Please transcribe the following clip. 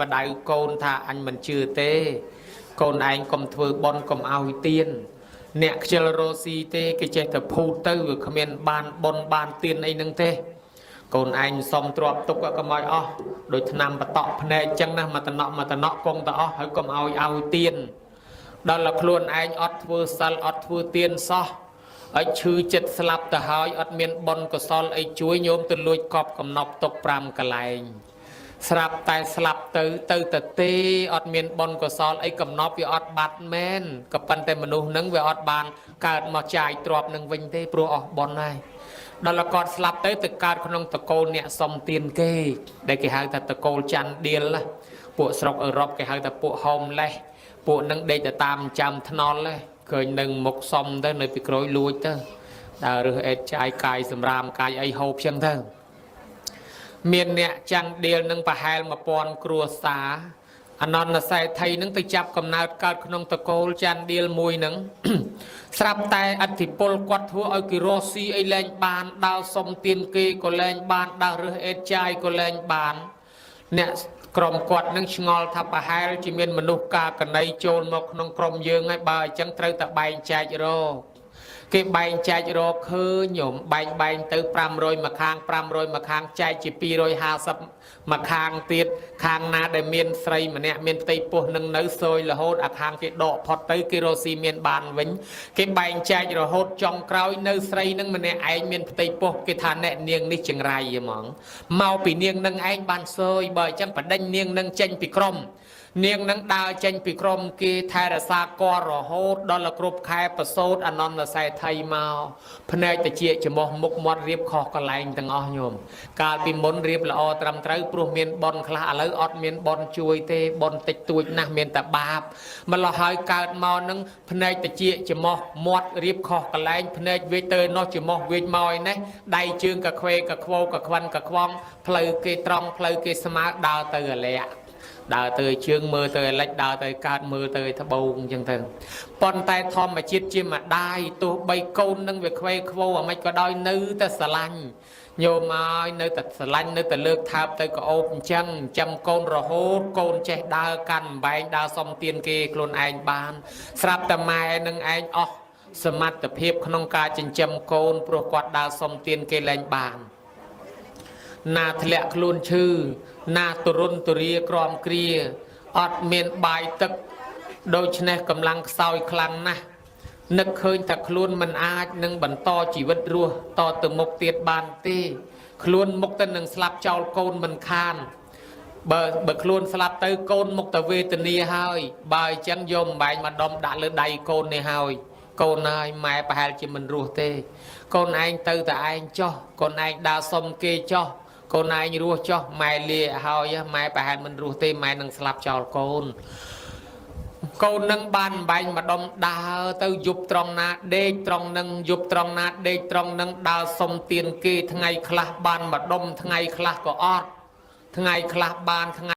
បដៅកូនថាអញមិនជឿទេ កូនឯងកុំធ្វើបន់កុំឲ្យទៀនអ្នកខ្ជិលរស់ស៊ីទេគេចេះតែភូតទៅវាគ្មានបានបន់បានទៀនអីហ្នឹងទេ កូនឯងសុំទ្របទុកកុំឲ្យអស់ដូចឆ្នាំបតក់ភ្នែកចឹងណាមកតំណក់មកតំណក់កងតអស់ហើយកុំឲ្យឲ្យទៀនដល់តែខ្លួនឯងអត់ធ្វើសិលអត់ធ្វើទៀនសោះឲ្យឈឺចិត្តស្លាប់ទៅហើយអត់មានបុណ្យកុសលអីជួយញោមទៅលួចកប់កំណប់ទុក5កន្លែងស្រាប់តែស្លាប់ទៅទៅតទេអត់មានបុណ្យកុសលអីកំណប់វាអត់បាត់មែនក៏ប៉ុន្តែមនុស្សនឹងវាអត់បានកើតមកចាយទ្រព្យនឹងវិញទេព្រោះអស់បុណ្យហើយដល់គាត់ស្លាប់ទៅទៅកើតក្នុងតកូលអ្នកសុំទានគេដែលគេហៅថាតកូលច័ន្ទដៀលណាពួកស្រុកអឺរ៉ុបគេហៅថាពួក homeless ពួកនឹងដេកទៅតាមចាំថ្នល់ទេឃើញនឹងមុខសុំទៅនៅពីក្រោយលួចទៅដើររើសអេតចាយកាយសម្រាមកាយអីហូបចឹងទៅមានអ្នកចាំងដៀលនឹងប្រហែល1000គ្រួសារអនន្តសេដ្ឋីនឹងទៅចាប់កំណើតកើតក្នុងតកូលច័ន្ទដៀលមួយនឹង ស្រាប់តែអធិពលគាត់ធ្វើឲ្យគេរស់ស៊ីអីលែងបានដើរសុំទានគេក៏លែងបានដើររើសអេតចាយក៏លែងបានអ្នកក្រុមគាត់នឹងឆ្ងល់ថាប្រហែលជាមានមនុស្សកាកណីចូលមកក្នុងក្រុមយើងហើយបើអញ្ចឹងត្រូវតែបែងចែករកគេបែងចែករកឃើញញោមបែងបែងទៅ500មួយខាង500មួយខាងចែកជា250មួយខាងទៀតខាងណាដែលមានស្រីម្នាក់មានផ្ទៃពោះនឹងនៅសយរហូតអាខាងគេដកផុតទៅគេរកស៊ីមានបានវិញគេបែងចែករហូតចុងក្រោយនៅស្រីនឹងម្នាក់ឯងមានផ្ទៃពោះគេថាអ្នកនាងនេះចង្រៃហ្មងមកពីនាងនឹងឯងបានសយបើអញ្ចឹងបដិញនាងនឹងចេញពីក្រុមនាងនឹងដើរចេញពីក្រុមគេថែរក្សាករហូតដល់គ្រប់ខែប្រសូតអនន្តសេដ្ឋីមកភ្នែកតិចច្រមុះមុខមាត់រៀបខុសកន្លែងទាំងអស់ញោមកាលពីមុនរៀបល្អត្រឹមត្រូវព្រោះមានបុណ្យខ្លះឥឡូវអត់មានបុណ្យជួយទេបុណ្យតិចតួចណាស់មានតែបាបម្ល៉េះហើយកើតមកនឹងភ្នែកតិចច្រមុះមាត់រៀបខុសកន្លែងភ្នែកវាទៅនោះច្រមុះវាមកឯនេះដៃជើងកខ្វេកខ្វោកខ្វិនកខ្វងផ្លូវគេត្រង់ផ្លូវគេស្មើដើរទៅអាលាក់ដើរទៅជើងមើលទៅឲ្យលិចដើរទៅកើតមើលទៅឲ្យត្បូងអញ្ចឹងទៅប៉ុន្តែធម្មជាតិជាម្ដាយទោះបីកូននឹងវាខ្វេខ្វោអាម៉េចក៏ដោយនៅតែស្រឡាញ់ញោមឲ្យនៅតែស្រឡាញ់នៅតែលើកថើបទៅក្អូបអញ្ចឹងចាំកូនរហូតកូនចេះដើរកាន់អំបែងដើរសុំទានគេខ្លួនឯងបាន ស្រាប់តែម៉ែនឹងឯងអស់សមត្ថភាពក្នុងការចិញ្ចឹមកូនព្រោះគាត់ដើរសុំទានគេលែងបាន ណាធ្លាក់ខ្លួនឈឺណាទរុនទរាក្រំគ្រាអត់មានបាយទឹកដូច្នេះកម្លាំងខ្សោយខ្លាំងណាស់នឹកឃើញថាខ្លួនមិនអាចនឹងបន្តជីវិតរស់តទៅមុខទៀតបានទេខ្លួនមុខទៅនឹងស្លាប់ចោលកូនមិនខានបើបើខ្លួនស្លាប់ទៅកូនមុខទៅវេទនាហើយបើអញ្ចឹងយកអំបែងមកដុំដាក់លើដៃកូននេះហើយកូនហើយម៉ែប្រហែលជាមិនរស់ទេ កូនឯងទៅតែឯងចោះកូនឯងដើរសុំគេចោះកូនឯងរស់ចោះម៉ែលាហើយម៉ែប្រហែលមិនរស់ទេម៉ែនឹងស្លាប់ចោលកូនកូននឹងបានបែងម្ដុំដើរទៅយប់ត្រង់ណាដេកត្រង់នឹងយប់ត្រង់ណាដេកត្រង់នឹងដើរសុំទានគេថ្ងៃខ្លះបានម្ដុំថ្ងៃខ្លះក៏អត់ថ្ងៃខ្លះបានថ្ងៃ